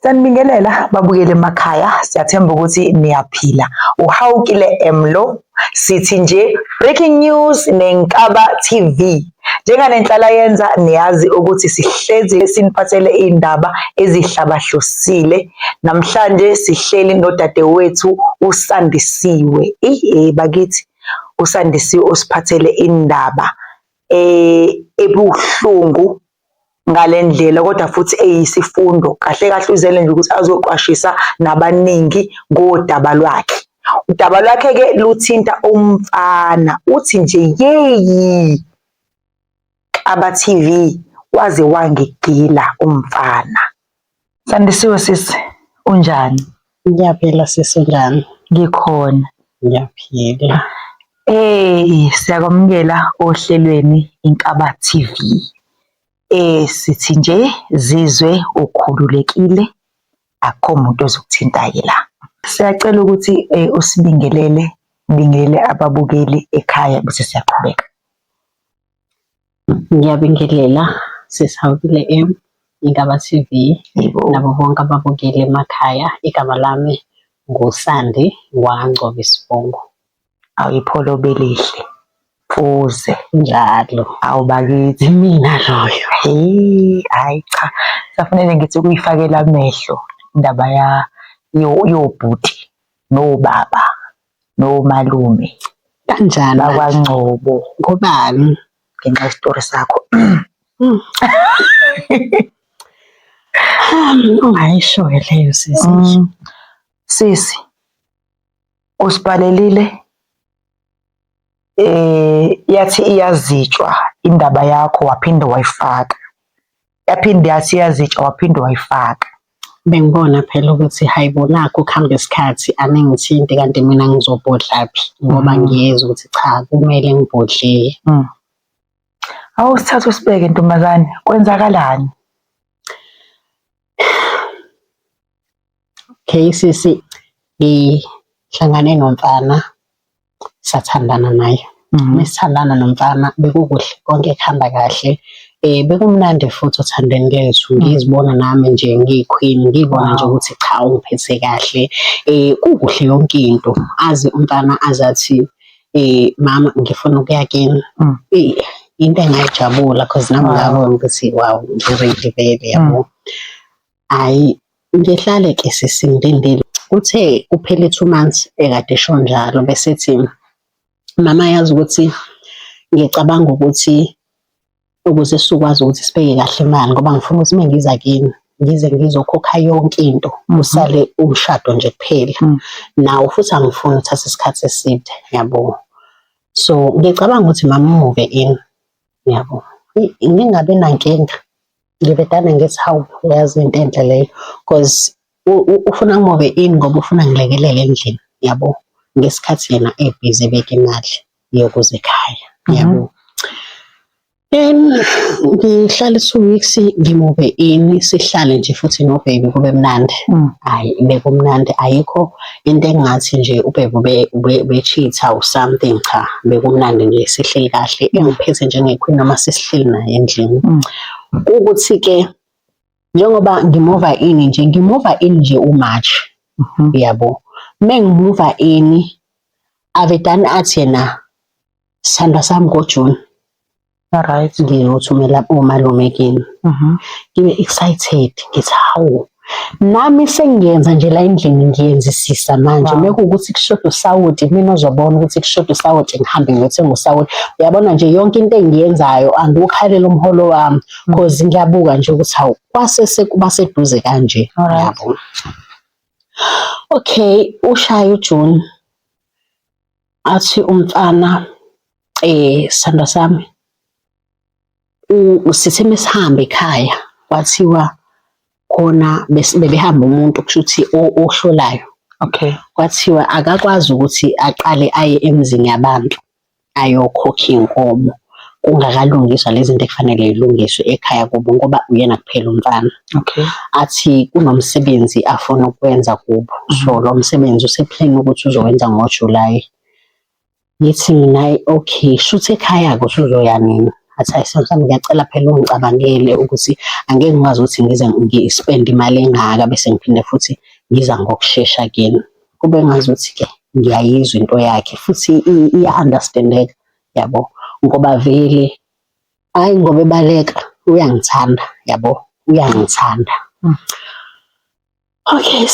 Sanibingelela babukeli emakhaya, siyathemba ukuthi niyaphila. Uhawukile Emlo, sithi nje breaking news neNkaba TV. Njenganenhlala yenza niyazi ukuthi sihlezi siniphathele iy'ndaba ezihlabahlosile. Namhlanje sihleli nodadewethu uSandisiwe. Eh bakithi, uSandisiwe usiphathele indaba ebuhlungu ngale ndlela kodwa futhi eyisifundo kahle kahle uzele nje ukuthi azoqwashisa nabaningi ngodaba lwakhe. Udaba lwakhe-ke luthinta umfana uthi nje yeyi Aba TV waze wangigila umfana. Sandisiwe sisi, unjani? Ngiyaphila sisi, unjani? Ngikhona. Ngiyaphila. Siyakwamukela ohlelweni Inkaba TV. Sithi nje zizwe ukhululekile, akukho muntu ozokuthinta-ke la. Siyacela ukuthi usibingelele, ubingelele ababukeli ekhaya bese siyaqhubeka. Ngiyabingelela sisihawukile M, Inkaba TV, Yebo. nabo bonke ababukeli emakhaya. Igama lami nguSandi ngwakaNgcobo isibongo. Awuyipholo belihle. Fuze. Njalo. Awu bakithi. Mina loyo. Hey, hayi cha. Safanele ngithi ukuyifakela amehlo indaba ya yobhuti nobaba nomalume. Kanjani? BakwaNgcobo. Ngobani? Ngenxa yesitori sakho. Ungayisho-ke leyo sisi. Sisi, usibhalelile yathi iyazitshwa indaba yakho waphinde wayifaka. Yaphinde yathi iyazitshwa waphinde wayifaka. Bengibona phela ukuthi hayi bo nakhu kuhamba isikhathi aningithinti kanti mina ngizobhodlaphi ngoba ngiyezwa ukuthi cha kumele ngibhodleye. Awusithathe usibeke ntombazane, kwenzakalani? Okay sisi, ngihlangane nomfana sathandana naye. Mesithandana nomfana bekukuhle konke kuhamba kahle. Bekumnandi futhi othandweni lethu, ngizibona nami nje ngiyi-queen, ngibona nje ukuthi cha ungiphethe kahle. Kukuhle yonke into. Aze umfana azathi mama ngifuna ukuya kini. Into engayijabula cause nami ngabona ukuthi wow ngi-ready vele yabo. Hhayi ngihlale ke sisi ngilindile. Kuthe kuphele 2 months ekade esho njalo bese ethi mama yazi ukuthi ngicabanga ukuthi ukuze sizokwazi ukuthi sibeke kahle imali ngoba ngifuna ukuthi uma ngiza kini ngize ngizokhokha yonke into kusale umshado nje kuphela. Nawo futhi angifuni uthathe isikhathi eside yabo. So ngicabanga ukuthi mama umuve in yabo. Ngingabi nankinga. Ngivedane ngithi hawu uyazi into enhle leyo cause ufuna ngimuve in ngoba ufuna ngilekelele endlini yabo. Ngesikhathi yena ebhizi ebeka imali yokuza ekhaya yabo. Then ngihlale 2 weeks ngimuve in sihlale nje futhi no-baby kube mnandi. Hhayi bekumnandi ayikho into engathi nje u-baby ube-cheat-a or something cha bekumnandi nje sihleli kahle engiphethe njenge-queen noma sesihleli naye endlini. Ukuthi-ke njengoba ngimuva in nje ngimuva in nje uMarch yabo. Mengimuva in avedane athi yena sithandwa sami ngoJune. Alright. Ngiyothumela omalume kini. Ngibe excited ngithi hawu nami sengiyenza nje la endlini ngiyenzisisa manje. Mekuwukuthi kushoda usawoti mina ozobona ukuthi kushoda usawoti ngihambe ngiyothenga usawoti. Uyabona nje yonke into engiyenzayo angiwukhaleli umholo wami cause ngiyabuka nje ukuthi hawu kwase sekuba seduze kanje yabo. Okay, ushaya uJune athi umfana sithandwa sami sithe mesihamba ekhaya kwathiwa khona bebehamba umuntu kusho ukuthi ohlolayo. Okay. Kwathiwa akakwazi ukuthi aqale aye emzini yabantu ayokhokha iy'nkomo kungakalungiswa lezi zinto ekufanele y'lungiswe ekhaya kubo ngoba uyena kuphela umfana. Okay. Athi kunomsebenzi afuna ukwenza kubo. So lo msebenzi use-plan ukuthi uzowenza ngoJulayi. Ngithi mina okay shuthi ekhaya-ke usuzoya nini? Athi hayi sithando sami, ngiyacela phela ungicabangele ukuthi angeke ngikwazi ukuthi ngize ngi-spend imali engaka bese ngiphinde futhi ngiza ngokushesha kini. Kube ngazuthi-ke ngiyayizwa into yakhe futhi iya-understand-eka yabo, ngoba vele hhayi ngoba ebaleka uyangithanda yabo, uyangithanda. Okay,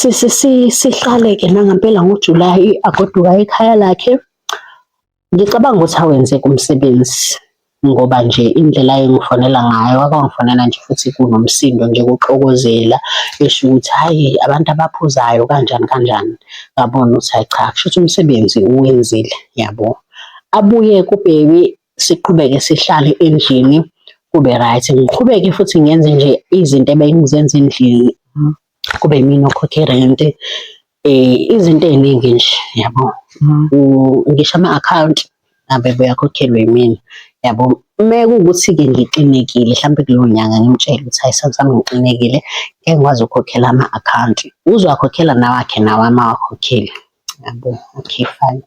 sihlale-ke nangempela ngoJulayi agoduka ekhaya lakhe. Ngicabanga ukuthi awenzeka umsebenzi ngoba nje indlela ayengifonela ngayo wakangifonela nje futhi kunomsindo nje kuxokozela esho ukuthi hhayi abantu abaphuzayo kanjani kanjani. Ngabona ukuthi hhayi cha kusho ukuthi umsebenzi uwenzile yabo. Abuye ku-baby siqhubeke sihlale endlini kube right. Ngiqhubeke futhi ngenze nje izinto ebengizenza endlini kube yimina okhokha irenti izinto ey'ningi nje yabo. Ngisho ama-akhawunti abe beyakhokhelwa yimina yabo. Uma kuwukuthi-ke ngixinekile hlampe kuleyo nyanga ngimtshele ukuthi hhayi sithando sami ngixinekile ngeke ngikwazi ukukhokhela ama-akhawunti, uzowakhokhela nawakhe nawami awakhokhele yabo. Okay fine.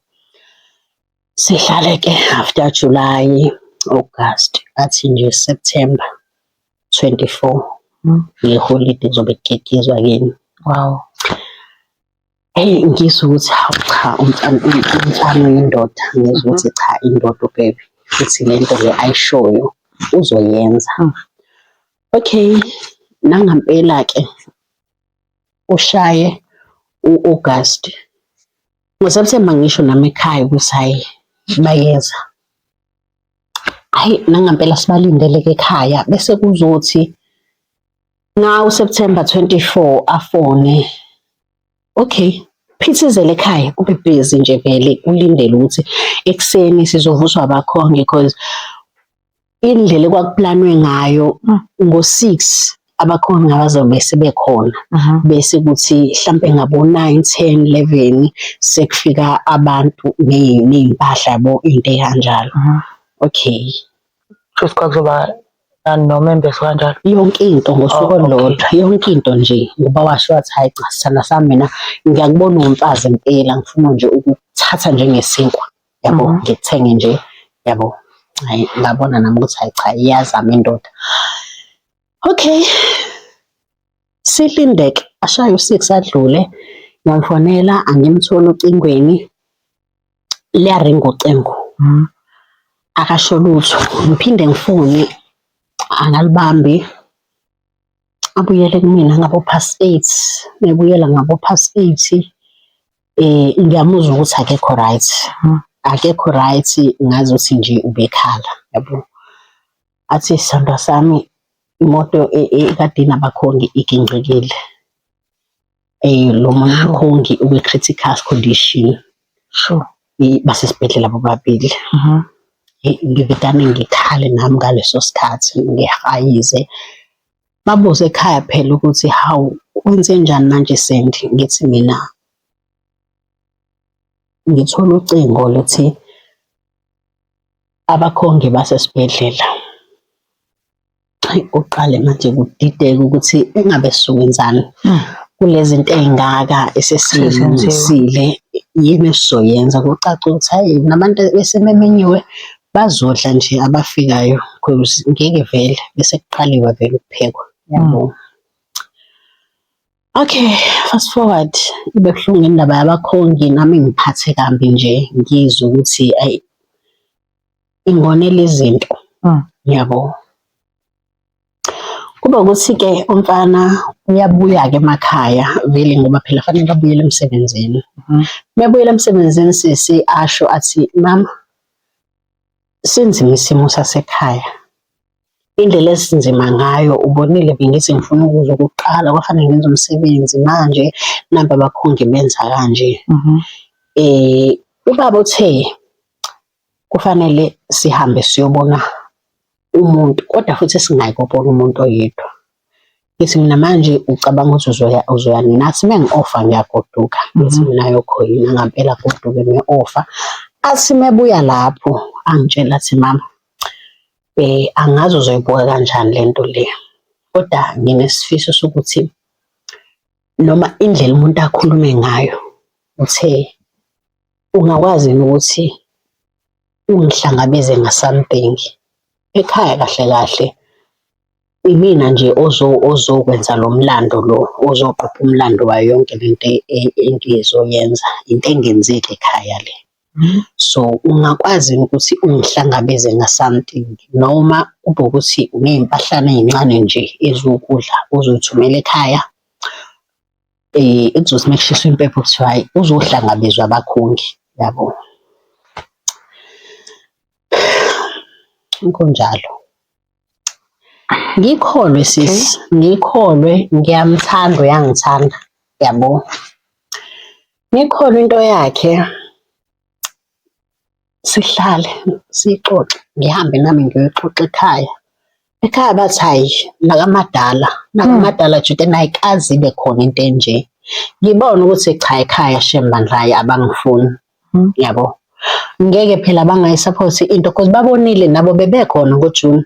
Sihlale-ke after July, August, athi nje September 24 ngeholide kuzobe kugegezwa kini. Wow. Eyi ngizwe ukuthi hawu cha umfana umfana uyindoda, ngizwe ukuthi cha indoda u-baby futhi le nto le ayishoyo uzoyenza. Okay, nangampela-ke ushaye u-August. NgoSepthemba ngisho nami ekhaya ukuthi hhayi bayeza. Hhayi nangampela sibalindele-ke ekhaya bese kuzothi ngawo September 24 afone. Okay, phithizele ekhaya kube busy nje vele kulindele ukuthi ekuseni sizovuswa abakhongi because indlela ekwakuplanwe ngayo ngo-6 abakhongi abazobe sebekhona bese kuthi hlampe ngabo 9 10 11 sekufika abantu ney'mpahla yabo into ey'kanjalo. Okay. Kusho kwakuzoba nomembeso kanjalo. Yonke into ngosuku Oh, okay. olulodwa, yonke into nje ngoba washo wathi hayi cha sithandwa sami mina ngiyakubona uwumfazi impela ngifuna nje ukukuthatha njengesinkwa yabo ngikuthenge nje yabo. Hhayi ngabona nami ukuthi hayi cha iyazama indoda. Okay, silinde-ke ashaye u-six adlule, ngiyamfonela angimtholi ocingweni, liyaringa ucingo akasho lutho. Ngiphinde ngifone akalibambi, abuyele kumina ngabo past eight, mebuyela ngabo past eight ngiyamuzwa ukuthi akekho right, akekho right ngazuthi nje ubekhala yabo. Athi sithandwa sami imoto ekade inabakhongi igingqikile. Lo munye umkhongi ukwi-critical condition. Sure. Basesibhedlela bobabili. Ngivedane ngikhale nami ngaleso sikhathi ngihayize. Babuze ekhaya phela ukuthi hawu kwenzenjani manje Sandy? Ngithi mina ngithola ucingo luthi abakhongi basesibhedlela. Hayi uqale manje kudideke ukuthi engabe sizokwenzani kule zinto ey'ngaka esesiyilungisile, yini esizoyenza? Kucace ukuthi hhayi nabantu esebemenyiwe bazodla nje abafikayo cause ngeke vele bese kuqaliwe vele ukuphekwa yabo. Okay, fast forward ibe buhlungu indaba yabakhongi nami ngiphathe kambi nje ngizwe ukuthi ayi ingonela izinto yabo. Kuba ukuthi-ke umfana uyabuya-ke emakhaya vele ngoba phela fanele abuyele emsebenzini. Uma ebuyela emsebenzini sisi asho athi mama sinzima isimo sasekhaya. Indlela esinzima ngayo ubonile bengithi ngifuna ukuza okokuqala kwafanele ngenze umsebenzi manje nampa abakhongi benza kanje. Ubaba uthe kufanele sihambe siyobona umuntu kodwa futhi singayi kobona umuntu oyedwa. Ngithi mina manje ucabanga ukuthi uzoya uzoya nini? Athi uma ngi-ofa ngiyagoduka. Ngithi mina yokhoyina ngampela agoduke me-ofa. Athi mebuya lapho angitshela athi mama angazi uzoyibuka kanjani le nto le, kodwa nginesifiso sokuthi noma indlela umuntu akhulume ngayo uthe ungakwazi yini ukuthi ungihlangabeze nga-something. Ekhaya kahle kahle imina nje ozokwenza lo mlando lo, ozoqopha umlando wayo yonke lento engizoyenza, into engenzeki ekhaya le. So ungakwazi yini ukuthi ungihlangabeze nga-something noma kube ukuthi uney'mpahlana ey'ncane nje ezokudla ozoyithumela ekhaya, ekuzothi uma kushiswa impepho kuthiwa hhayi uzohlangabezwa abakhongi, yabo. Kunjalo. Ngikholwe sisi, ngikholwe ngiyamthanda uyangithanda, yabo. Ngikholwe into yakhe sihlale siyixoxe, ngihambe nami ngiyoyixoxa ekhaya. Ekhaya bathi hhayi nakamadala, nakamadala jude ayikaze ibe khona into enje. Ngibone ukuthi cha ekhaya shem bandla hhayi abangifuni. Yabo. Ngeke phela bangayisaphothi into because babonile nabo bebekhona ngoJune.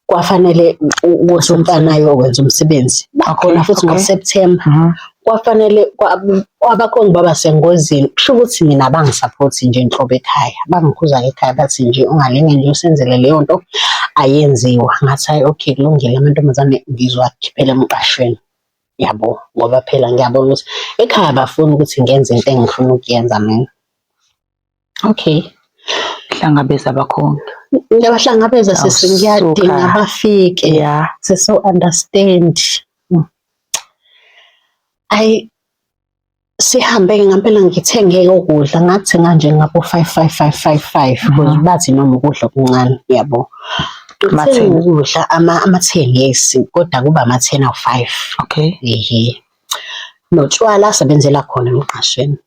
Kwafanele ukuthi umfana ayokwenza umsebenzi. Bakhona futhi ngoSeptember. Kwafanele abakhongi baba sengozini. Kusho ukuthi mina abangisaphothi nje nhlobo ekhaya. Bangikhuza-ke ekhaya bathi nje ungalinge nje usenzele leyo nto ayenziwa. Ngathi hhayi okay kulungile amantombazane ngizowakhiphela emqashweni. Yabo, ngoba phela ngiyabona ukuthi ekhaya abafuni ukuthi ngenze into engifuna ukuyenza mina. Okay. Hlangabeza abakhongi. Ngiyabahlangabeza sisi, ngiyadinga bafike. Siso understand. Ayi sihambe-ke ngampela ngithenge ukudla ngathenga nje ngabo five five five five five because bathi noma ukudla okuncane yabo. Ngithenga ukudla ama-ten yes kodwa kuba ama-ten awu-five. Okay. Ehe. Notshwala sebenzela khona emqashweni.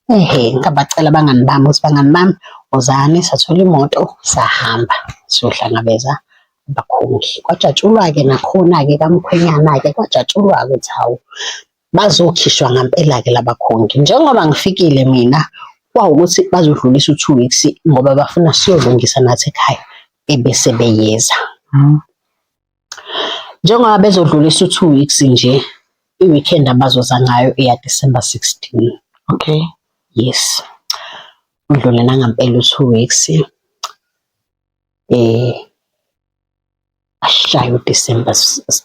Ehhe, ngabacela abangani bami ukuthi bangani bami wozani sathola imoto sahamba siyohlangabeza abakhongi. Kwajatshulwa-ke nakhona-ke kamkhwenyana-ke kwajatshulwa-ke ukuthi hawu bazokhishwa ngampela-ke labakhongi. Njengoba ngifikile mina kwawukuthi bazodlulisa u-two weeks ngoba bafuna siyolungisa nathi ekhaya ebese beyeza. Njengoba bezodlulisa u-two weeks nje, i-weekend abazoza ngayo eya December 16. Okay. Yes. Udlule nangampela u-two weeks. Ashaye uDecember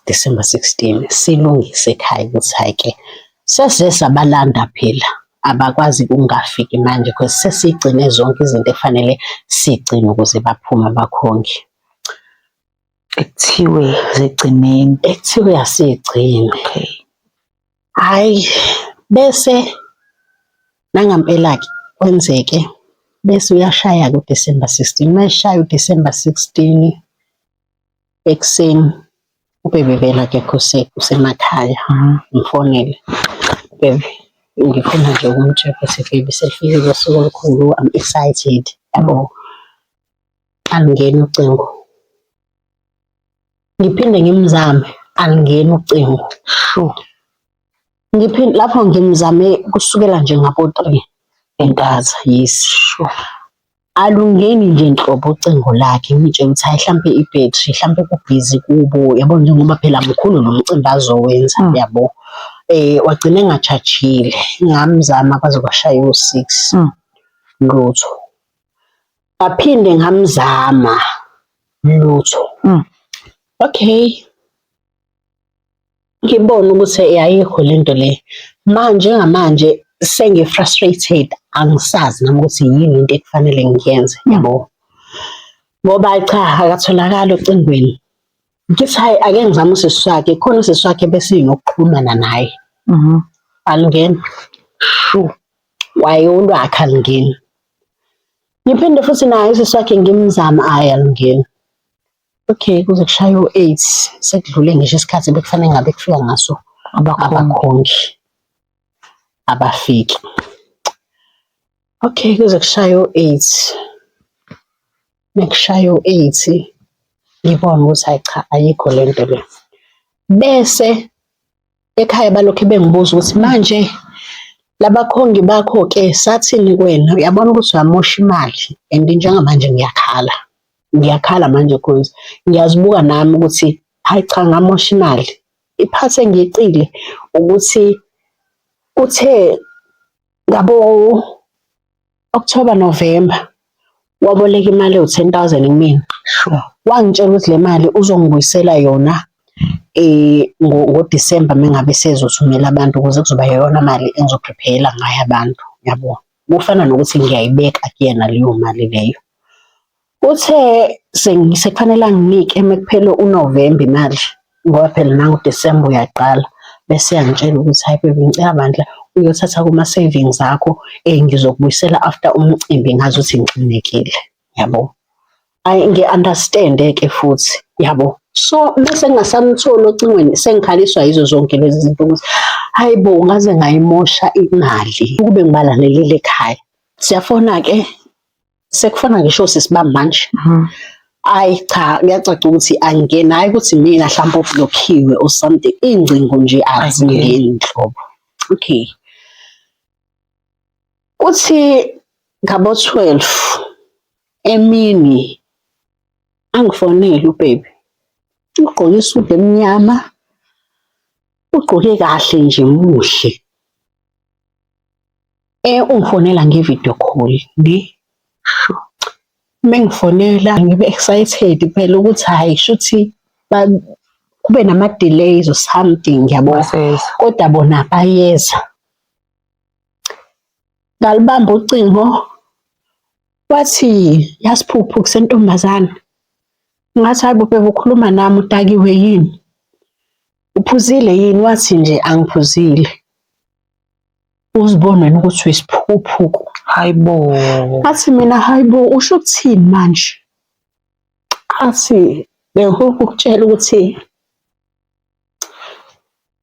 December 16 silungise ekhaya ukuthi hhayi ke sesize sabalanda phela abakwazi ukungafiki manje because sesigcine zonke izinto ekufanele sigcine ukuze baphume abakhongi. Ekuthiwe zigcineni. Ekuthiwe asigcine. Okay. Hhayi bese nangampela-ke kwenzeke bese uyashaya-ke uDecember 16. Uma eshaya uDecember 16 ekuseni ubebe vele akekho usemakhaya ngifonele baby ngifuna nje ukumtshela ukuthi baby selifikile usuku olukhulu I'm excited yabo. Alungeni ucingo. Ngiphinde ngimzame alungeni ucingo. Sure. Ngiphinde lapho ngimzame kusukela nje ngabo 3 entatha yes. Sure. Alungeni nje nhlobo ucingo lakhe ngitshela ukuthi hayi hlampe ibhetri hlampe kubhizi kubo yabo njengoba phela mkhulu lo mcimbi azowenza yabo. Wagcina engachajile ngamzama kwaze kwashaya u-6 lutho. Ngaphinde ngamzama lutho. Okay. Ngibone ukuthi ayikho lento le. Manje ngamanje sengi-frustrated angisazi nami ukuthi yini into ekufanele ngiyenze yabo. Ngoba cha akatholakali ocingweni. Ngithi hayi ake ngizame usisi wakhe khona usisi wakhe besinokuxhumana naye. Alungeni. Shu. Waye olwakhe alungeni. Ngiphinde futhi naye usisi wakhe ngimzama ayi alungeni. Okay kuze kushaye u-8 sekudlule ngisho isikhathi bekufanele ngabe kufika ngaso abakhongi abafiki. Okay kuze kushaye u-8 mekushaya u-8 ngibone ukuthi hayi cha ayikho lento le. Bese ekhaya balokhu bengibuza ukuthi manje labakhongi bakho-ke sathini kuwena uyabona ukuthi uyamosha imali and njengamanje ngiyakhala ngiyakhala manje cause ngiyazibuka nami ukuthi hayi cha ngamosha imali iphathi engiyeqile ukuthi kuthe ngabo October November waboleka imali ewu-10 000 kumina. Sure. Wangitshela ukuthi le mali uzongibuyisela yona ngoDisemba mengabe sezothumela abantu ukuze kuzoba yiyona mali engizoprepare-yela ngayo abantu, yabo. Kufana nokuthi ngiyayibeka kuyena leyo mali leyo. Uthe sekufanele anginike mekuphele uNovemba imali ngoba phela nangu uDisemba uyaqala bese eyangitshela ukuthi hayi baby ngicela bandla uyothatha kuma-savings akho ngizokubuyisela after umcimbi ngazi ukuthi ngixinekile yabo. Ayi ngi-understand-e ke futhi yabo. So mese ngingasamtholi ocingweni sengikhaliswa yizo zonke lezi zinto ukuthi hayi bo ngaze ngayimosha imali ukube ngibalalelile ekhaya. Siyafona-ke sekufana ngisho sisibamba manje. Ayi cha kuyacaca ukuthi angingeni hhayi ukuthi mina hlampe oblokhiwe or something iy'ngcingo nje azingeni nhlobo. Okay. Kuthi ngabo-12 emini angifonele ubaby ugqoke isudu emnyama ugqoke kahle nje muhle. Ungifonela nge-video call ne. Mengifonela ngibe excited phela ukuthi hhayi shuthi kube nama-delays or something yabo, kodwa bona bayeza. Ngalubamba ucingo wathi yasiphuphu kusentombazane. Ngathi hayi bo baby ukhuluma nami udakiwe yini? Uphuzile yini? Wathi nje angiphuzile. Uzibone wena ukuthi uyisiphukuphuku. Hayi bo. Athi mina hayi bo usho ukuthini manje? Athi bengifuna ukukutshela ukuthi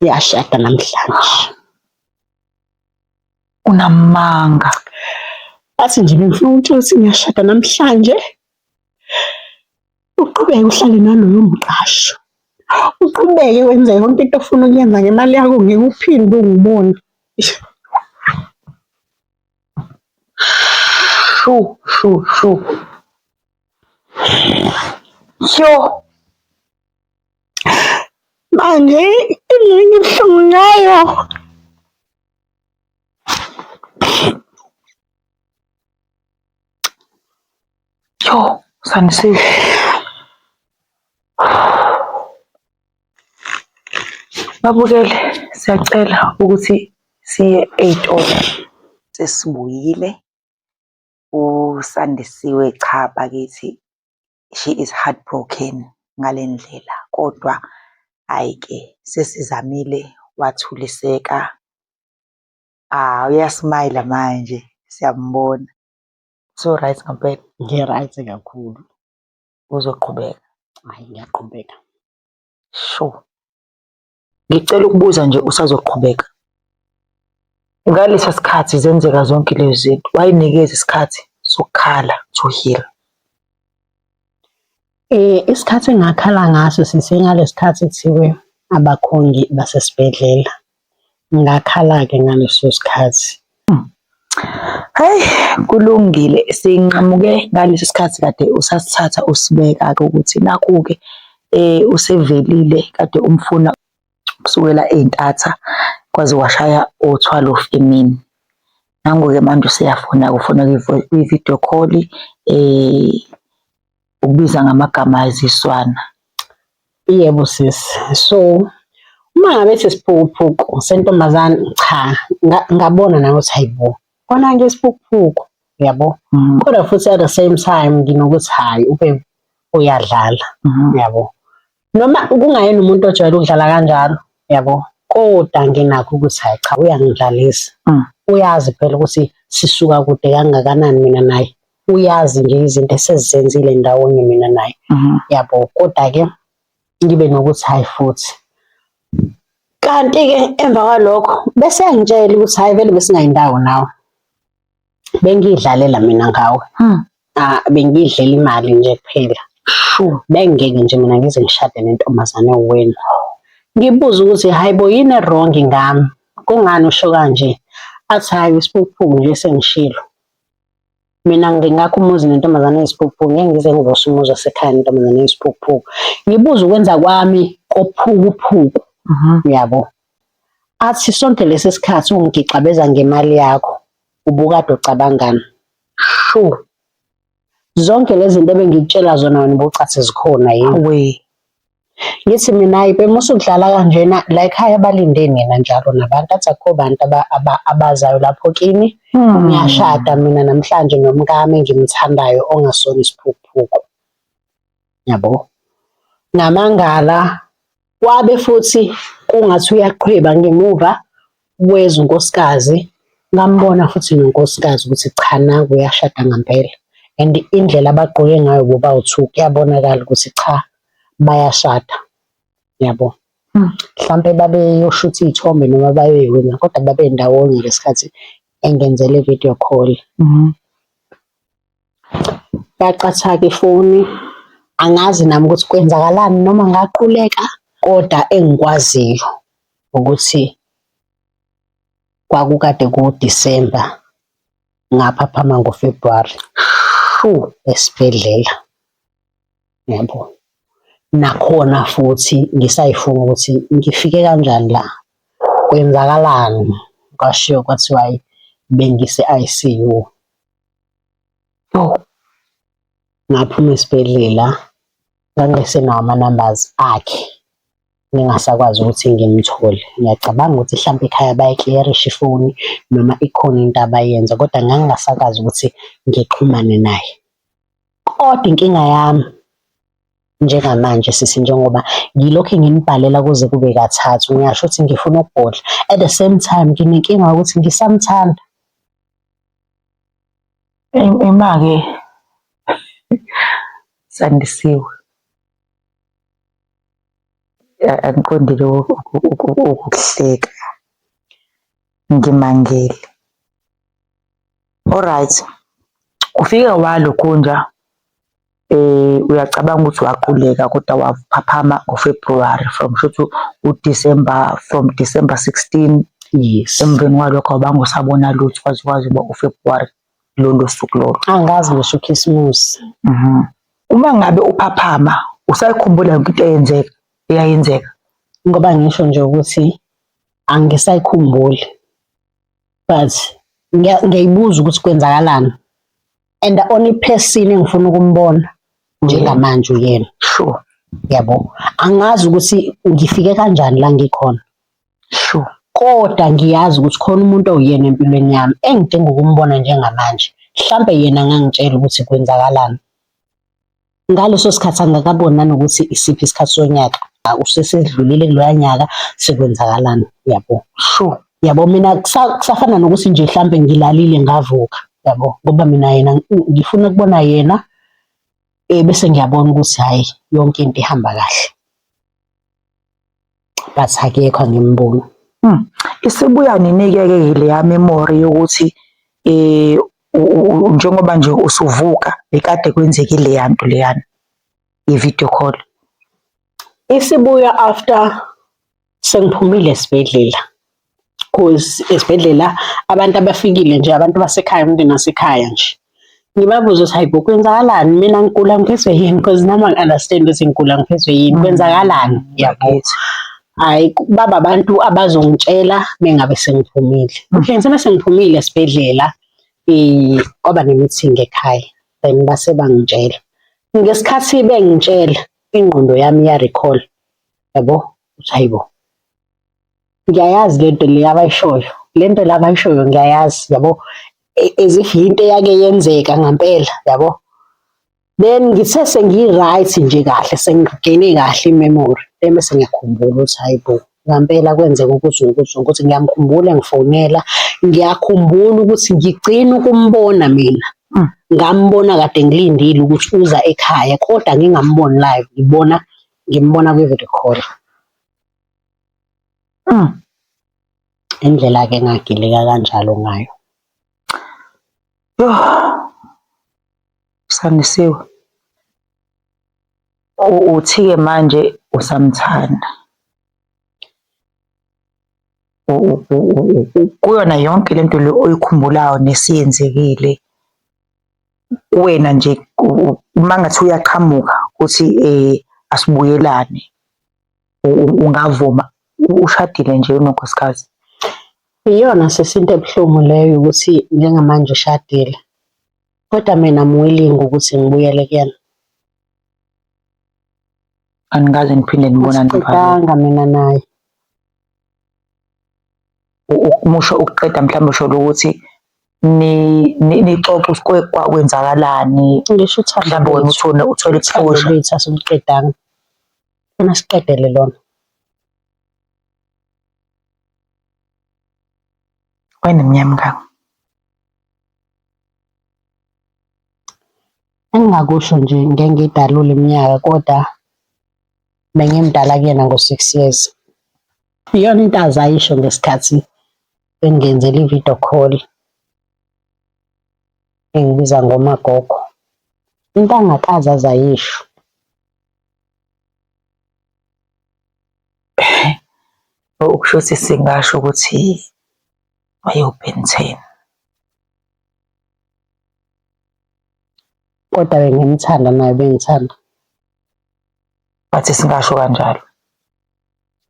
ngiyashada namhlanje. Unamanga. Athi nje bengifuna ukutshela ukuthi ngiyashada namhlanje. Uqhubeke uhlale naloyo mqasho. Uqhubeke wenze yonke into ofuna ukuyenza ngemali yakho ngeke uphinde ungibone. Shu shu shu. Sho. Manje into engibuhlungu ngayo Yho, Sandisiwe. Babukele, siyacela ukuthi siye ey'tolo. Sesibuyile uSandisiwe cha bakithi she is heartbroken ngale ndlela kodwa hhayi-ke sesizamile wathuliseka. Ah, uyasmayila manje siyambona. So right ngampela? Ngi-right kakhulu. Uzoqhubeka? Hhayi ngiyaqhubeka. Sure. Ngicela ukubuza nje usazoqhubeka? Ngalesa sikhathi zenzeka zonke lezi zinto, wayinikeza isikhathi sokukhala to heal? Isikhathi engakhala ngaso sisengale sikhathi kuthiwe abakhongi basesibhedlela. Ngakhala-ke ngaleso sikhathi. Hhayi, kulungile sinqamuke ngaleso sikhathi kade usasithatha usibeka-ke ukuthi nakhu-ke usevelile kade umfuna kusukela ey'ntatha kwaze kwashaya o-twelve emini. Nangu-ke manje useyafona-ke ufona kwi-video call ukubiza ngamagama ayiziswana. Yebo sisi, so uma ngabe ethi isiphukuphuku sentombazane, cha ngabona nami ukuthi hayi bo, kona nje isiphukuphuku yabo. Kodwa futhi at the same time nginokuthi hhayi ube uyadlala yabo. Noma kungayena umuntu ojwayele ukudlala kanjalo yabo, kodwa nginakho ukuthi hhayi cha uyangidlalisa. Uyazi phela ukuthi sisuka kude kangakanani mina naye. Uyazi nje izinto esesizenzile ndawonye mina naye yabo. Kodwa-ke ngibe nokuthi hhayi futhi. Kanti-ke emva kwalokho bese eyangitshela ukuthi hhayi vele besingayindawo nawe. Bengiyidlalela mina ngawe. Ah, bengiyidlela imali nje kuphela. Sure. Bengeke nje mina ngize ngishade nentombazane ewuwena. Ngibuze ukuthi hhayi bo yini e-wrong ngami? Kungani usho kanje? Athi hhayi isiphukuphuku nje sengishilo. Mina ngingakha umuzi nentombazane eyisiphukuphuku, ngeke ngize ngivuse umuzi wasekhaya nentombazane eyisiphukuphuku. Ngibuze ukwenza kwami kophukuphuku, uyabo. Athi sonke lesi sikhathi ungigixabeza ngemali yakho, ubukade ucabangani? Sure. Zonke lezi zinto ebengikutshela zona wena ubucathi zikhona yini? We. Ngithi mina hayi bema usudlala kanjena la ekhaya balinde nina njalo nabantu, athi akukho bantu abazayo lapho kini. Ngiyashada mina namhlanje nomkami engimthandayo ongasona isiphukuphuku. Yabo. Ngamangala kwabe futhi kungathi uyaqhweba ngemuva weza unkosikazi, ngambona futhi nonkosikazi ukuthi cha nangu uyashada ngempela. And indlela abagqoke ngayo bobawu-two kuyabonakala ukuthi cha bayashada. Yabo. Mhlampe babeyoshutha iy'thombe noma babewina kodwa babe ndawonye ngesikhathi engenzele video call. Yaqatha-ke ifoni, angazi nami ukuthi kwenzakalani noma ngaquleka, kodwa engikwaziyo ukuthi kwakukade ku-December ngaphaphama ngo-February Shu. esibhedlela. Yabo. Nakhona futhi ngisayifuna ukuthi ngifike kanjani la, kwenzakalani, kwashiwo kwathiwa hhayi bengise-I_C_U. Yo. Ngaphuma esibhedlela ngangisenawo ama-numbers akhe, ngingasakwazi ukuthi ngimthole. Ngiyacabanga ukuthi hlampe ekhaya bayayi-clear-isha ifoni noma ikhona into abayenza kodwa ngangingasakwazi ukuthi ngixhumane naye. Kodwa inkinga yami njengamanje sisi, njengoba ngilokhu nginibhalela kuze kube kathathu, ngiyasho ukuthi ngifuna ukubhodla. At the same time nginenkinga yokuthi ngisamthanda. Ima-ke Sandisiwe, angiqondile ukukuhleka, ngimangele. Alright, ufike walokhunja uyacabanga ukuthi waquleka kodwa waphaphama ngo-February from shuthi u-December, from December 16. Yes. Emveni kwalokho awubange usabona lutho kwaze kwaze uba u-February lolo suku lolo. Angazi ngisho ukhisimusi. Uma ngabe uphaphama usayikhumbula yonke into eyenzeka eyayenzeka? Ngoba ngisho nje ukuthi angisayikhumbuli but ngiyayibuza ukuthi kwenzakalani, and the only person engifuna ukumbona njengamanje uyena. Yabo, angazi ukuthi ngifike kanjani la ngikhona. Kodwa ngiyazi ukuthi khona umuntu owuyena empilweni yami engidinga ukumbona njengamanje. Mhlampe yena angangitshela ukuthi kwenzakalani. Ngaleso sikhathi angakaboni nanokuthi isiphi isikhathi sonyaka, usesedlulile kuloya nyaka, sekwenzakalani, yabo. Yabo, mina kusafana nokuthi nje mhlampe ngilalile ngavuka, yabo, ngoba mina yena ngifuna ukubona yena, bese ngiyabona ukuthi hhayi yonke into ihamba kahle. But akekho angimboni. Isibuya nini-ke ke leya memory yokuthi njengoba nje usuvuka bekade kwenzekile leya nto leyana ye-video call? Isibuya after sengiphumile esibhedlela, cause esibhedlela abantu abafikile nje, abantu basekhaya, umndeni wasekhaya nje, ngibabuza ukuthi hayi bo kwenzakalani, mina ngigula ngiphethwe yini, cause nami angi-understand ukuthi ngigula ngiphethwe yini, kwenzakalani, yabo. Hhayi, baba abantu abazongitshela mengabe sengiphumile. Okay, ngithe sengiphumile esibhedlela, kwaba ne-meeting ekhaya, then base bangitshela. Ngesikhathi bengitshela, ingqondo yami iya-recall, yabo, ukuthi hayi bo, ngiyayazi lento le abayishoyo, lento le abayishoyo ngiyayazi, yabo, as if yinto eyake yenzeka ngempela, yabo. Then ngithe sengi-right nje kahle, sengigene kahle i-memory, bese ngiyakhumbula ukuthi hayi bo, ngempela kwenzeka ukuthi nokuthi nokuthi, ngiyamkhumbula ngifonela, ngiyakhumbula ukuthi ngigcina ukumbona mina. Ngambona kade ngilindile ukuthi uza ekhaya, kodwa ngingamboni live, ngibona ngimbona kwi-video call. Indlela-ke engagileka kanjalo ngayo. Yoh, Sandisiwe, uthi-ke manje usamthanda. Kuyona yonke lento le oyikhumbulayo nesiyenzekile, kuwena nje uma ngathi uyaqhamuka uthi asibuyelane, ungavuma? Ushadile nje unonkosikazi? Iyona sisi into ebuhlungu leyo ukuthi njengamanje ushadile. Kodwa mina I'm willing ukuthi ngibuyele kuyena. Anikaze niphinde nibonane mfana. Asiqedanga mina naye. Musho ukuqeda mhlawumbe usho ukuthi nixoxe ukuthi kwenzakalani. Ngisho uthando Mhlawumbe wena lwethu. uthole uthole Uthando exposure. lwethu asiluqedanga. Funa siqedele lona. Wayeneminyaka emingaki? Engingakusho nje ngeke ngiyidalule iminyaka kodwa bengimdala kuyena ngo-6 years. Iyona into aze ayisho ngesikhathi engenzela i-video call engibiza ngomagogo. Into angakaze aze ayisho. Okusho ukuthi singasho ukuthi wayewu-Ben 10. Kodwa bengimthanda naye bengithanda. Bathi singasho kanjalo.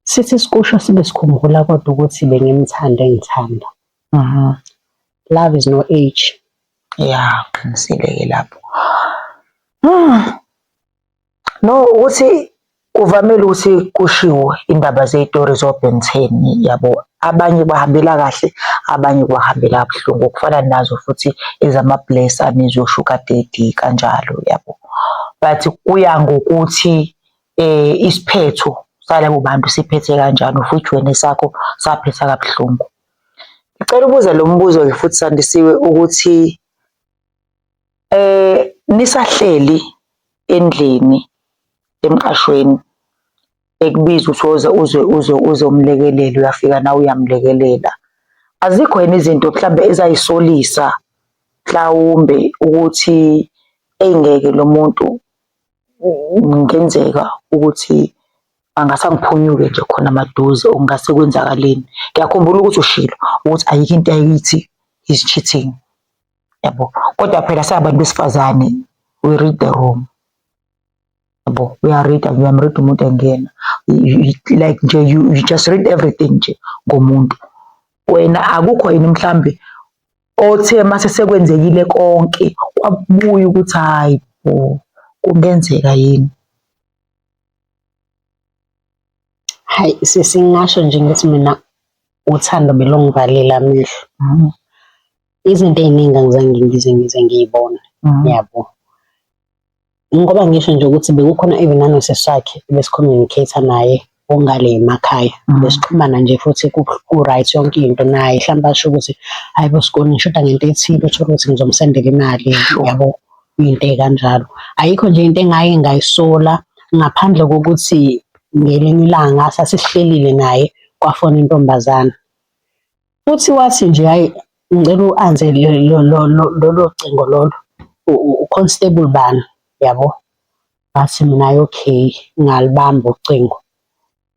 Sithi sikusho sibe sikhumbula kodwa ukuthi bengimthanda engithanda. Love is no age. Ya, uqinisile-ke lapho. No, ukuthi kuvamile ukuthi kushiwo indaba zey'tori zo-Ben 10 yabo. Abanye bahambela kahle, abanye kubahambela kabuhlungu. Kufana nazo futhi ezama-blesser nezo-sugar daddy kanjalo yabo. But kuya ngokuthi isiphetho salabo bantu siphethe kanjani, futhi wena esakho saphetha kabuhlungu. Ngicela ukubuza lo mbuzo-ke futhi Sandisiwe ukuthi nisahleli endlini emqashweni ekubiza ukuthi woza uze uze uzomlekelela uyafika nawe uyamlekelela. Azikho yini izinto mhlambe ezayisolisa mhlawumbe ukuthi engeke lo muntu kungenzeka ukuthi angasangiphunyuke nje khona maduze okungase kwenzakaleni. Ngiyakhumbula ukuthi ushilo ukuthi ayikho into ayithi is cheating yabo. Kodwa phela sabantu besifazane we read the room. Yabo, uya-read-a uyam-read-a umuntu engena like nje you just read everything nje ngomuntu. Wena akukho yini mhlambe othe mase sekwenzekile konke kwabuya ukuthi hayi bo kungenzeka yini? Hayi sisi ngingasho nje ngithi mina uthando belungivalile amehlo. Izinto ey'ningi angizange ngize ngize ngiy'bone yabo. Ngoba ngisho nje ukuthi bekukhona even nanosisi wakhe ebesi-communicate-a naye ongale emakhaya. Besixhumana nje futhi ku-right yonke into naye mhlawumbe asho ukuthi hayi bo Skoni ngishoda ngento ethile uthole ukuthi ngizomsendela imali yabo into ey'kanjalo. Ayikho nje into engake ngayisola ngaphandle kokuthi ngelinye ilanga sasihlelile naye kwafona intombazana. Futhi wathi nje hhayi ngicela u-answer lolo cingo lolo u-constable bani yabo. Ngathi mina hhayi okay ngalibamba ucingo.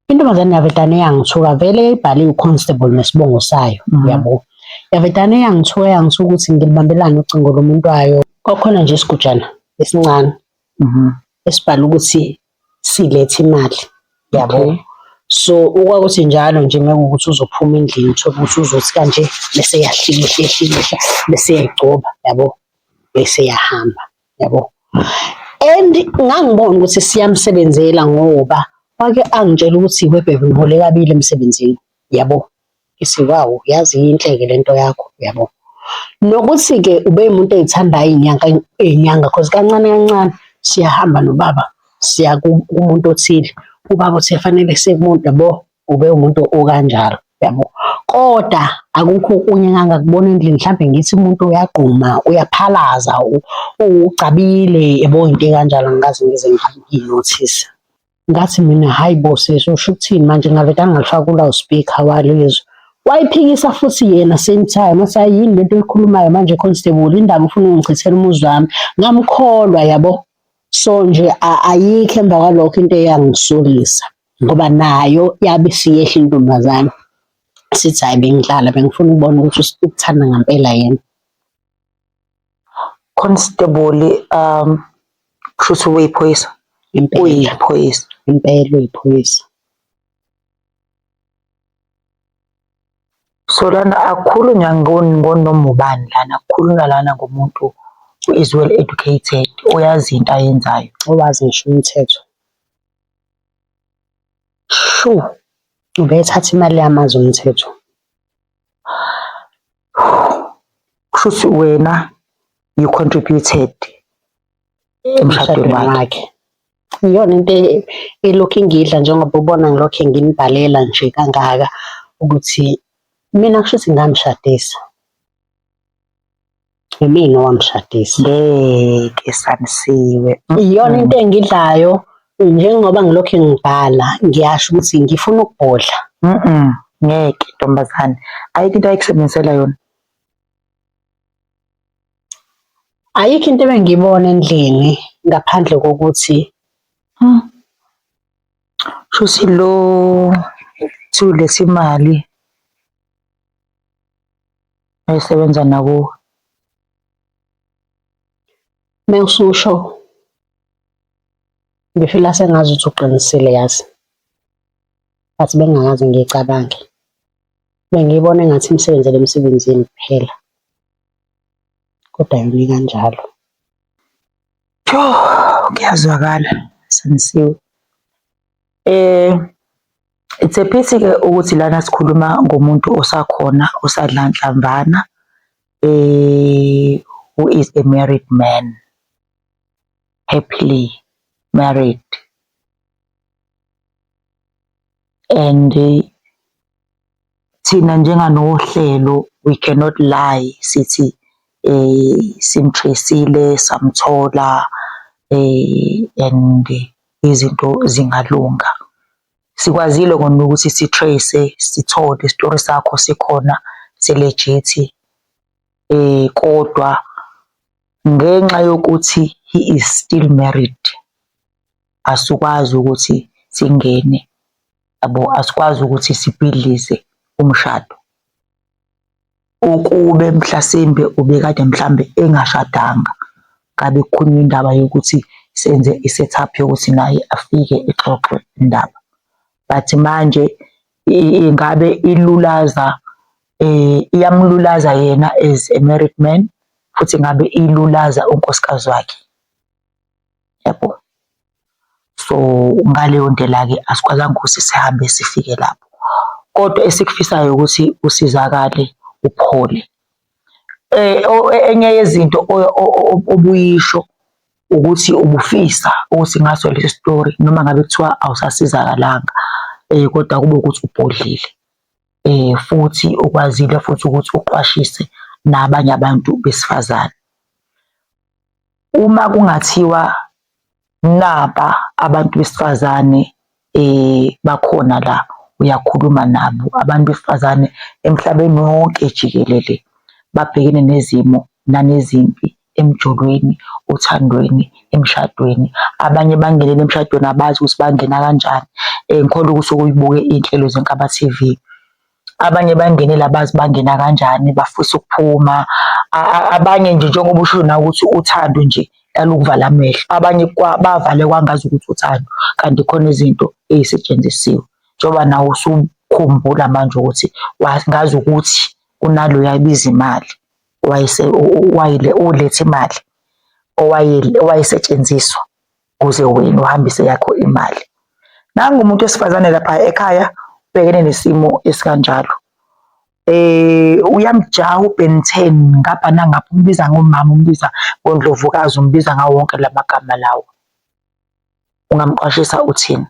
Intombazane yavedane yangithuka vele yayibhaliwe u-constable nesibongo sayo yabo. Yavedane yangithuka yangithuka ukuthi ngilibambelani ucingo lomuntu wayo. Kwakhona nje isigujana esincane esibhala ukuthi silethe imali yabo. So okwakuthi njalo nje mekuwukuthi uzophuma endlini uthole ukuthi uzothi kanje bese eyahlikihla ehlikihla bese eyayigcoba yabo bese eyahamba yabo. And ngangibona ukuthi siyamsebenzela ngoba wake angitshela ukuthi we baby ngihole kabili emsebenzini yabo. Ngithi wow yazi yinhle-ke lento yakho yabo. Nokuthi-ke ube umuntu ey'thandayo iy'nyanga iy'nyanga cause kancane kancane siyahamba nobaba siya kumuntu othile ubaba uthe fanele siye kumuntu yabo ube umuntu okanjalo yabo. Kodwa akukho okunye engangakubona endlini mhlambe ngithi umuntu uyagquma uyaphalaza ugcabile yabo into ekanjalo angikaze ngize ngiyi-notice. Ngathi mina hhayi bo sisi usho ukuthini manje ngavedane ngalifaka ku-loudspeaker walizwa. Wayiphikisa futhi yena same time wathi hhayi yini lento oyikhulumayo manje constable indaba ufuna ukungichithela umuzi wami. Ngamkholwa yabo. So nje ayikho emva kwalokho into eyangisolisa ngoba nayo yabe isiyehla intombazane. Sithi hhayi bengidlala bengifuna ukubona ukuthi ukuthanda ngampela yena. Constable kushuthi uyiphoyisa. Impela. Uyiphoyisa. Impela uyiphoyisa. So lana akukhulunywa ngonoma ubani lana, kukhulunywa lana ngomuntu Who is well educated, oyazi into ayenzayo. Owazi ngisho umthetho. Shu. Ubethatha imali yami azi umthetho. Kushuthi wena you contributed emshadweni wakhe. Iyona into elokhu ingidla njengoba ubona ngilokhu nginibhalela nje kangaka ukuthi mina kushuthi ngamshadisa. Imina owamshadisa. Ngeke Sanisiwe. Iyona into engidlayo njengoba ngilokhu ngibhala ngiyasho ukuthi ngifuna ukubhodla. Ngeke ntombazane. Ayikho into ayikusebenzisela yona. Ayikho into ebengiyibona endlini ngaphandle kokuthi Shuthi lo thuletha imali ayisebenza nakuwe. Mewususho ngifila sengazuthi uqinisile yazi. But bengingakaze ngiyicabange. Bengiyibona engathi imsebenzele emsebenzini kuphela. Kodwa yona ikanjalo. Yho, kuyazwakala Sanisiwe. It's a pity-ke ukuthi lana sikhuluma ngomuntu osakhona osadla nhlamvana who is a married man, happily married. And thina njenganohlelo we cannot lie sithi simtrace-ile samthola and izinto zingalunga. Sikwazile kona ukuthi si-trace sithole isitori sakho sikhona si-legit kodwa ngenxa yokuthi he is still married asikwazi ukuthi singene yabo, asikwazi ukuthi sibhidlize umshado. Ukube mhlasimbe ubekade mhlambe engashadanga ngabe kukhulunywa indaba yokuthi senze i-set up yokuthi naye afike ixoxwe indaba. But manje ingabe ilulaza iyamlulaza yena as a married man futhi ngabe ilulaza unkosikazi wakhe, yabo. So ngaleyo ndlela-ke asikwazanga ukuthi sihambe sifike lapho, kodwa esikufisayo ukuthi usizakale uphole. Enye yezinto obuyisho ukuthi ubufisa ukuthi ngaso lesi story noma ngabe kuthiwa awusasizakalanga kodwa kube ukuthi ubhodlile futhi ukwazile futhi ukuthi uqwashise nabanye abantu besifazane. Uma kungathiwa naba abantu besifazane bakhona la uyakhuluma nabo, abantu besifazane emhlabeni wonke jikelele babhekene nezimo nanezimpi emjolweni, othandweni, emshadweni. Abanye bangenele emshadweni abazi ukuthi bangena kanjani. Ngikholwa ukuthi uyibuke iy'nhlelo zeNkaba T_V. Abanye bangenela abazi bangena kanjani, bafisa ukuphuma. Abanye nje njengoba usho nawe ukuthi uthando nje lalukuvala amehlo, abanye bavale kwangazi ukuthi uthando kanti khona izinto ey'setshenzisiwe. Njengoba nawe usukhumbula manje ukuthi ngazi ukuthi kunaloya ebiza imali oletha imali owayesetshenziswa ukuze wena uhambise yakho imali. Nangu umuntu wesifazane lapha ekhaya ubhekene nesimo esikanjalo. Uyamjaha uBen 10 ngapha nangapha, umbiza ngomama, umbiza ngoNdlovukazi, umbiza ngawo wonke la magama lawo. Ungamqwashisa uthini?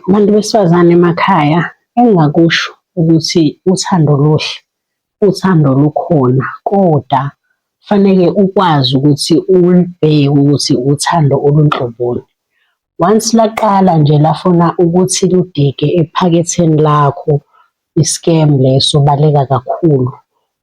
Bantu besifazane emakhaya, engingakusho ukuthi uthando luhle, uthando lukhona, kodwa faneke ukwazi ukuthi ulibheke ukuthi uthando olunhloboni. Once laqala nje lafuna ukuthi ludige ephaketheni lakho, i-scam leso, baleka kakhulu.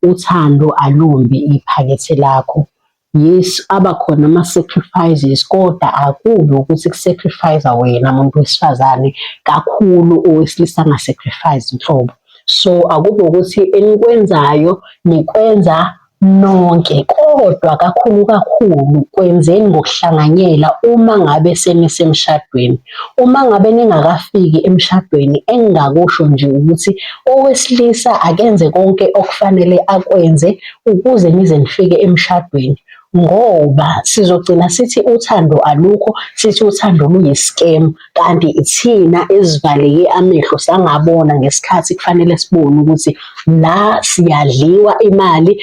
Uthando alumbi iphakethe lakho. Yes, abakhona ama-sacrifices kodwa akubi ukuthi ku-sacrifice wena muntu wesifazane kakhulu owesilisa anga-sacrifice nhlobo. So akube ukuthi enikwenzayo nikwenza Nonke, kodwa kakhulu kakhulu kwenzeni ngokuhlanganyela uma ngabe senisemshadweni. Uma ngabe ningakafiki emshadweni engingakusho nje ukuthi owesilisa akenze konke okufanele akwenze ukuze nize nifike emshadweni ngoba sizogcina sithi uthando alukho, sithi uthando luyi-scam kanti ithina esivaleke amehlo sangabona ngesikhathi kufanele sibone ukuthi la siyadliwa imali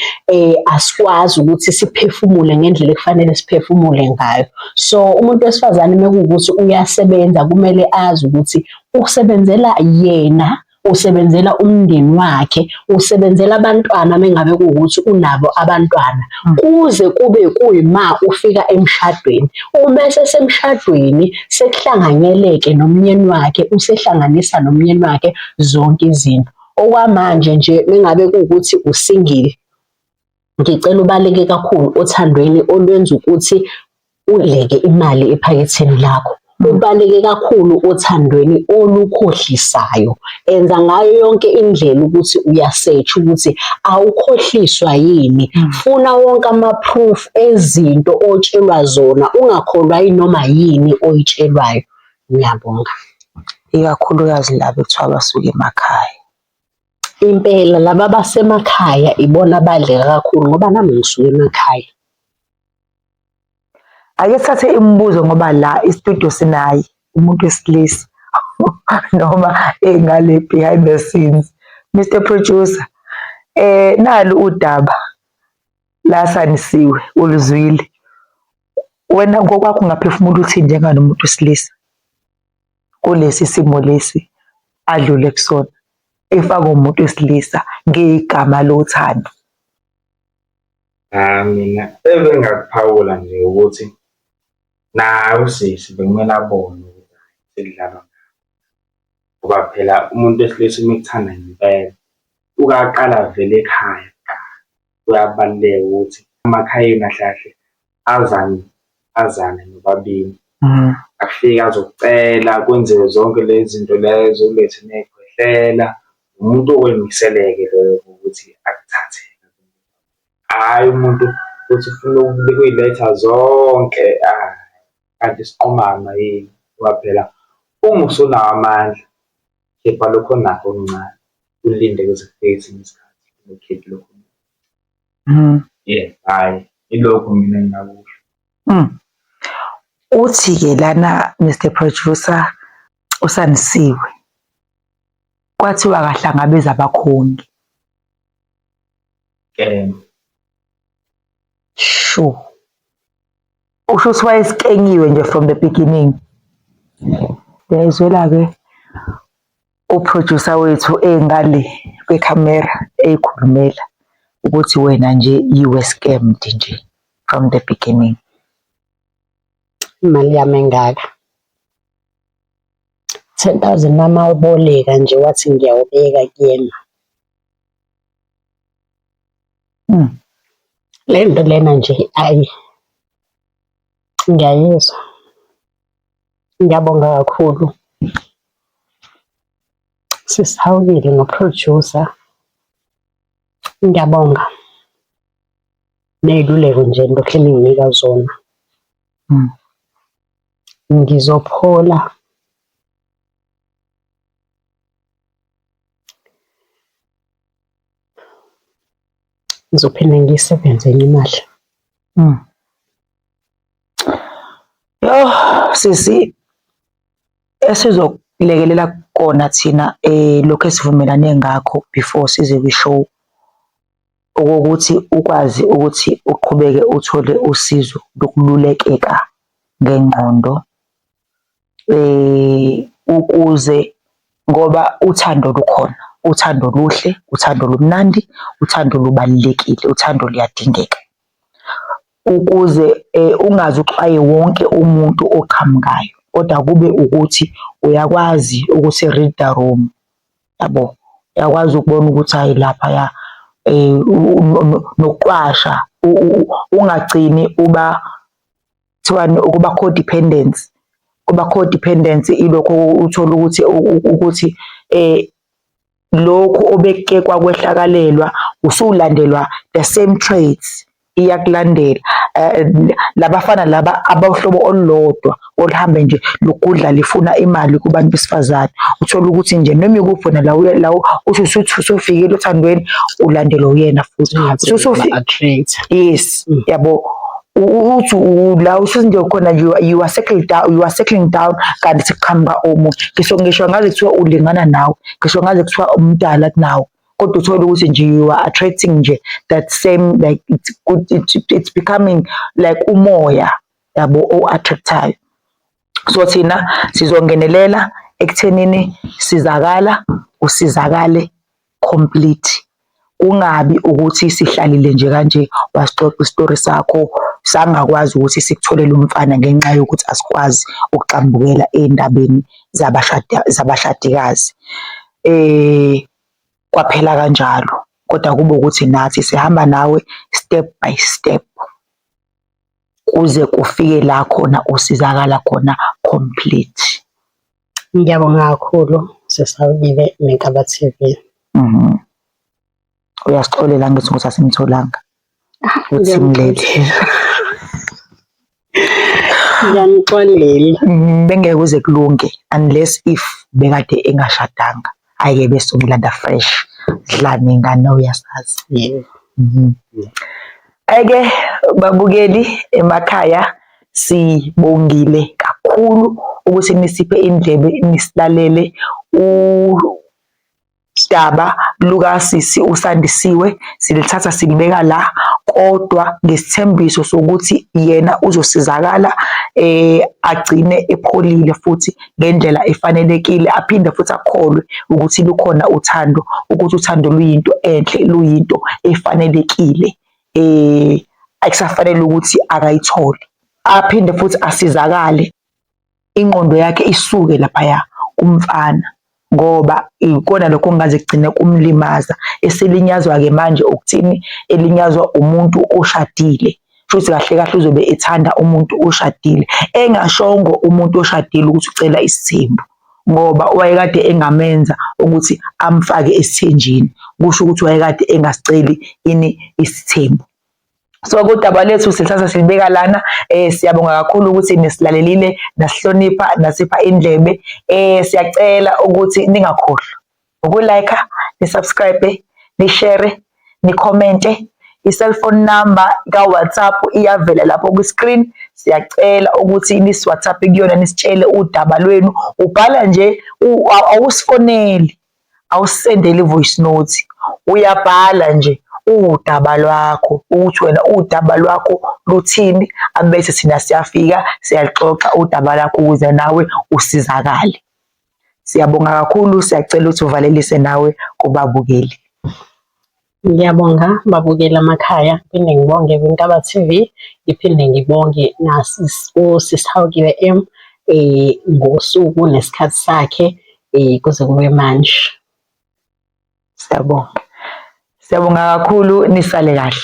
asikwazi ukuthi siphefumule ngendlela ekufanele siphefumule ngayo. So umuntu wesifazane mekuwukuthi uyasebenza kumele azi ukuthi usebenzela yena, usebenzela umndeni wakhe, usebenzela abantwana mengabe kuwukuthi unabo abantwana, kuze kube kuyima ufika emshadweni. Uma esesemshadweni sekuhlanganyeleke nomnyeni wakhe, usehlanganisa nomnyeni wakhe zonke izinto. Okwamanje nje mengabe kuwukuthi usingile, ngicela ubaleke kakhulu othandweni olwenza ukuthi udleke imali ephaketheni lakho. Ubaleke kakhulu othandweni olukhohlisayo. Enza ngayo yonke indlela ukuthi uyasearch ukuthi awukhohliswa yini. Funa wonke ama-proof ezinto otshelwa zona, ungakholwa yinoma yini oyitshelwayo. Ngiyabonga. Ikakhulukazi laba ekuthiwa basuke emakhaya. Impela laba abasemakhaya ibona abadleka kakhulu ngoba nami ngisuke emakhaya. Ake sithathe imibuzo ngoba la istudio sinaye umuntu wesilisa noma engale behind the scenes. Mr Producer, nalu udaba la Sanisiwe uluzwile. Wena ngokwakho ungaphefumula uthini njenganomuntu wesilisa kulesi simo lesi adlule kusona efakwe umuntu wesilisa ngegama lothando? Cha, mina ebengingakuphawula nje ukuthi naye usisi bekumele abone ukuthi hhayi sekudlalwa ngaye. Ngoba phela umuntu wesilisa uma ekuthanda ngempela uke aqale avele ekhaya kuqala. Kuyabaluleka ukuthi amakhaya enu kahle kahle azane, azane nobabili. Afike azokucela kwenziwe zonke lezi zinto lezo, ulethe ney'khwehlela. Umuntu oyimiseleke loyo ukuthi akuthathe. Hhayi umuntu uthi ufuna ukuyiletha zonke kanti isiqhumama yini ngoba phela uma usunawo amandla, khipha lokhu onakho okuncane ulinde kuze kufike esinye isikhathi ungakhiphi lokhu. Yeah, hhayi ilokhu mina engingakusho. Uthi-ke lana Mr Producer uSanisiwe kwathiwa akahlangabeze abakhongi. Shu. Usho ukuthi wayesikenyiwe nje from the beginning. Uyayizwela-ke uproducer wethu engale kwekhamera eyikhulumela ukuthi wena nje you were scammed nje from the beginning. Imali yami engaka. 10,000 nami awuboleka nje wathi ngiyawubeka kuyena. Le nto lena nje ayi ngiyayizwa. Ngiyabonga kakhulu. Sisihawukile ngo-producer. Ngiyabonga. Ney'luleko nje nilokhu eninginika zona. Ngizophola. Ngizophinde ngiyisebenze enye imali. Yoh sisi esizokulekelela kona thina lokhu esivumelane ngakho before size kwi-show okokuthi ukwazi ukuthi uqhubeke uthole usizo lokululekeka ngengqondo ukuze ngoba uthando lukhona, uthando luhle, uthando lumnandi, uthando lubalulekile, uthando luyadingeka. Ukuze ungaze uxwaye wonke umuntu oqhamukayo kodwa kube ukuthi uyakwazi ukuthi read the room, yabo. Uyakwazi ukubona ukuthi hhayi laphaya nokuqwasha ungagcini uba kuthiwani ukuba co-dependence. Kuba co-dependence ilokhu uthole ukuthi ukuthi lokhu obekuke kwakwehlakalelwa Usulandelwa the same traits iyakulandela. Labafana laba abawuhlobo olulodwa oluhambe nje lugudla lifuna imali kubantu besifazane. Uthole ukuthi nje noma ikuphi wena la la uthi usuthi usufikile othandweni ulandelwa uyena futhi. Attract. Yes, yabo. Uthi la usuthi nje khona you are settled down, you are settling down kanti sekuqhamuka omunye. Ngisho ngaze kuthiwa ulingana nawe, ngisho ngaze kuthiwa umdala kunawe. Kodwa uthole ukuthi nje you are attracting nje that same, like it's good, it's becoming like umoya, yabo, o-attractayo. So thina sizongenelela ekuthenini sizakala, usizakale complete. Kungabi ukuthi sihlalile nje kanje wasixoxa isitori sakho sangakwazi ukuthi sikutholele umfana ngenxa yokuthi asikwazi ukuxambukela ey'ndabeni zabashadikazi. Kwaphela kanjalo, kodwa kube ukuthi nathi sihamba nawe step by step kuze kufike la khona usizakala khona complete. Ngiyabonga kakhulu sisawukile neNkaba TV. Uyasixolela ngithi ukuthi asimtholanga. Uthi mlethe. Ngiyanixolela. Bengeke kuze kulunge unless if bekade engashadanga. Hhayi-ke bese umlanda fresh. Dlala nengane uyasazi. Yebo. Eke babukeli emakhaya, sibongile kakhulu ukuthi nisiphe indlebe nisilalele udaba lukasisi uSandisiwe. Silithatha silibeka la, kodwa ngesithembiso sokuthi yena uzosizakala agcine epholile futhi ngendlela efanelekile, aphinde futhi akholwe ukuthi lukhona uthando, ukuthi uthando luyinto enhle, luyinto efanelekile, akusafanele ukuthi akayithole. Aphinde futhi asizakale, ingqondo yakhe isuke laphaya kumfana, ngoba ikona lokho okungaze kugcine kumlimaza. Eselinyazwa-ke manje ukuthini? Elinyazwa umuntu oshadile. Shuthi kahle kahle uzobe ethanda umuntu oshadile, engashongo umuntu oshadile ukuthi ucela isithembu, ngoba wayekade engamenza ukuthi amfake esithenjini, kusho ukuthi wayekade engasiceli ini isithembu. So kudaba lethu silithatha silibeka lana. Siyabonga kakhulu ukuthi nisilalelile, nasihlonipha, nasipha indlebe. Siyacela ukuthi ningakhohlwa uku-like, ni-subscribe, ni-share, ni-commente. I-cellphone number ka-WhatsApp iyavela lapho kwi-screen. Siyacela ukuthi nisi-WhatsApp kuyona, nisitshele udaba lwenu. Ubhala nje, awusifoneli, awusendeli i-voice note, uyabhala nje udaba lwakho ukuthi wena udaba lwakho luthini, abese thina siyafika siyaluxoxa udaba lwakho ukuze nawe usizakale. Siyabonga kakhulu, siyacela ukuthi uvalelise nawe kubabukeli. Ngiyabonga babukeli emakhaya, ngiphinde ngibonge kwiNkaba TV, ngiphinde ngibonge usisi Hawukiwe M ngosuku nesikhathi sakhe kuze kube manje. Siyabonga. Siyabonga kakhulu, nisale kahle.